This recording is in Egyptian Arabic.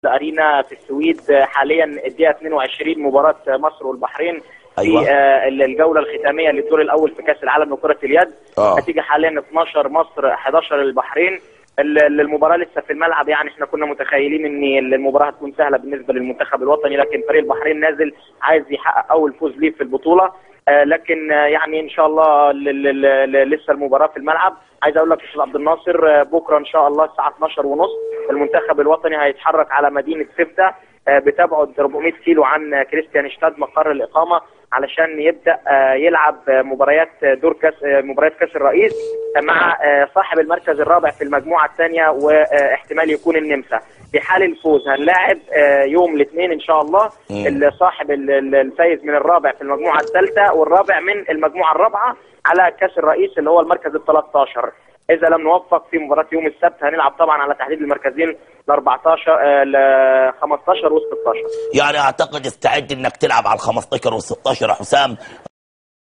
ارينا في السويد. حاليا الدقيقة 22 مباراة مصر والبحرين. أيوة. في الجولة الختامية للدور الاول في كاس العالم لكرة اليد. النتيجة حاليا 12 مصر 11 البحرين. المباراة لسه في الملعب، يعني احنا كنا متخيلين ان المباراة هتكون سهلة بالنسبة للمنتخب الوطني، لكن فريق البحرين نازل عايز يحقق اول فوز ليه في البطولة. لكن يعني ان شاء الله لسه المباراة في الملعب. عايز اقول لك استاذ عبد الناصر، بكره ان شاء الله الساعة 12:30 المنتخب الوطني هيتحرك على مدينة سبته، بتبعد 400 كيلو عن كريستيانشتاد مقر الاقامة، علشان يبدا يلعب مباريات دور كاس، مباريات كاس الرئيس مع صاحب المركز الرابع في المجموعة الثانية، واحتمال يكون النمسا. في حال الفوز هنلاعب يوم الاثنين ان شاء الله صاحب الفايز من الرابع في المجموعة الثالثة والرابع من المجموعة الرابعة على كاس الرئيس اللي هو المركز ال 13. اذا لم نوفق في مباراة يوم السبت هنلعب طبعا على تحديد المركزين ال 14 ال 15 وال 16. يعني اعتقد استعد انك تلعب على ال 15 وال 16 يا حسام.